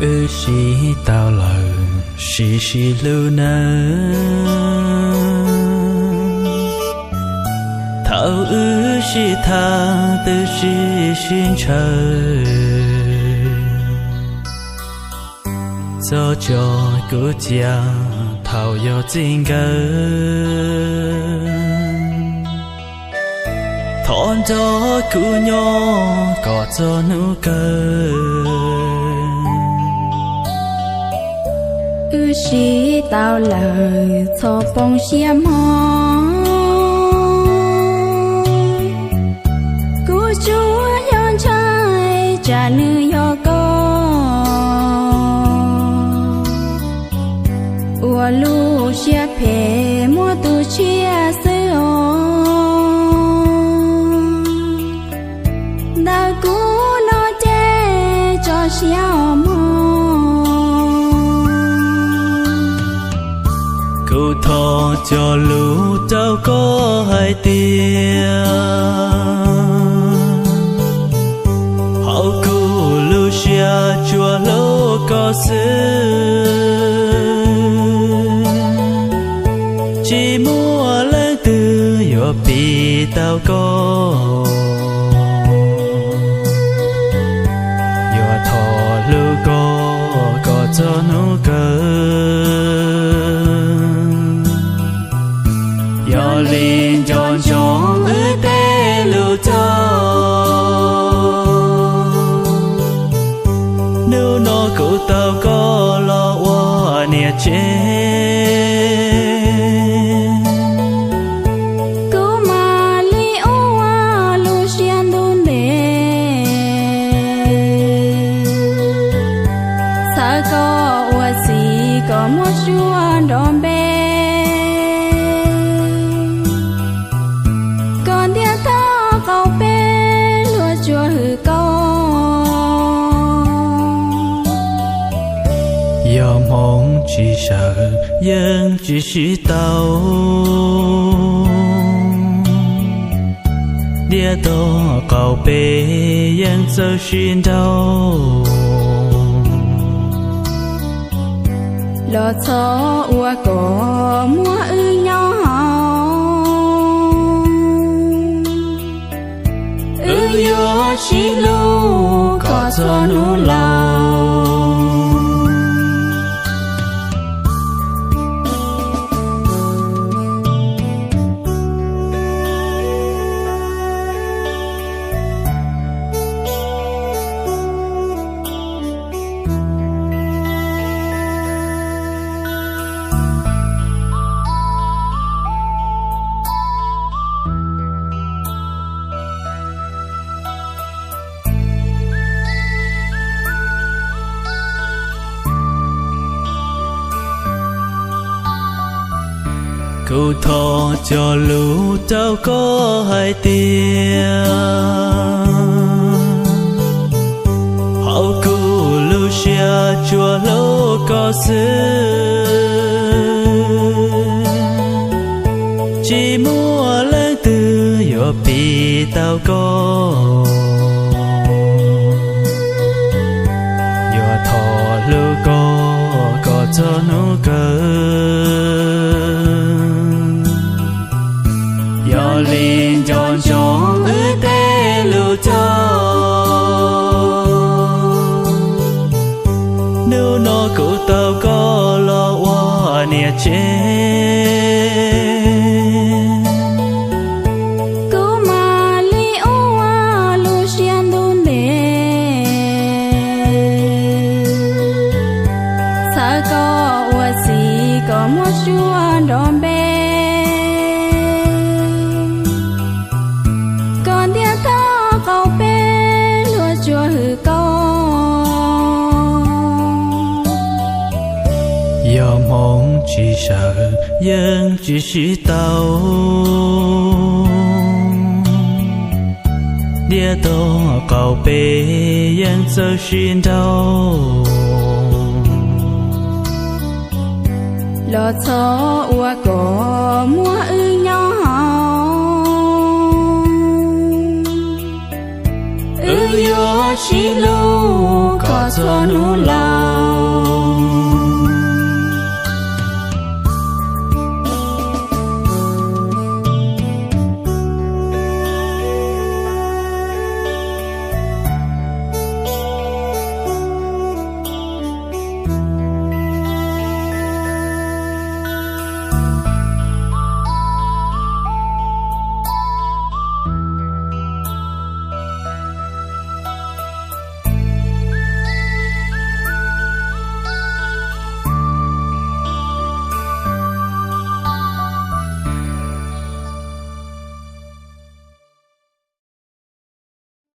Wb sib tau lawm, sib sib hlub nawb. Thaum wb sib tham twb sib sib ntshaw, txog tso kuv cia thaum yog txij nkawm. Thov nrog kuv nyob kom txog hnub kawg. Wb sib tau lawm txhob poob siab mog, kuv tsuas yog ntshai tsam nws yog koj ua lub siab phem muab tus tshiab xwb os. Ntawm kuv no ces tso siab os mog. Kuv thov cog lus rau koj hais tias, hauv kuv lub siab tsuas hlub koj xwb, tsis muaj leej twg yuav piv tau koj. Yuav thov hlub koj kom txog hnub kawg. Yog li nco ntsoov wb tej lus txog, hnub no kuv tau koj los ua niam tsev. Kuv mam li ua lub siab ntuj ntev, txhawb koj ua txiv kom muab suab nrov npe, kom ntiaj teb qaum peb luag tsuas hwm koj. Yog hmoov tsis sawv yeej tsis sib tau, ntiaj teb qaum peb yeej txawj sib nrauj. Los txhob ua kom muab wb nyob hauv, wb yuav sib hlub kom txog hnub laus. Kuv thov cog lus rau koj hais tias, hauv kuv lub siab tsuas hlub koj xwb, tsis muaj leej twg yuav piv tau koj. Yuav thov hlub koj kom txog hnub kawg. Yog li nco ntsoov wb tej lus txog, hnub no kuv tau koj los ua niam tsev. Kuv mam li ua lub siab ntuj ntev, txhawb koj ua txiv kom muab suab nrov npe, kom ntiaj teb qaum peb luag tsuas hwm koj. Yog hmoov tsis sawv yeej tsis sib tau, ntiaj teb qaum peb yeej txawj sib nrauj. Los txhob ua kom muab wb nyob hauv, wb yuav sib hlub kom txog hnub laus.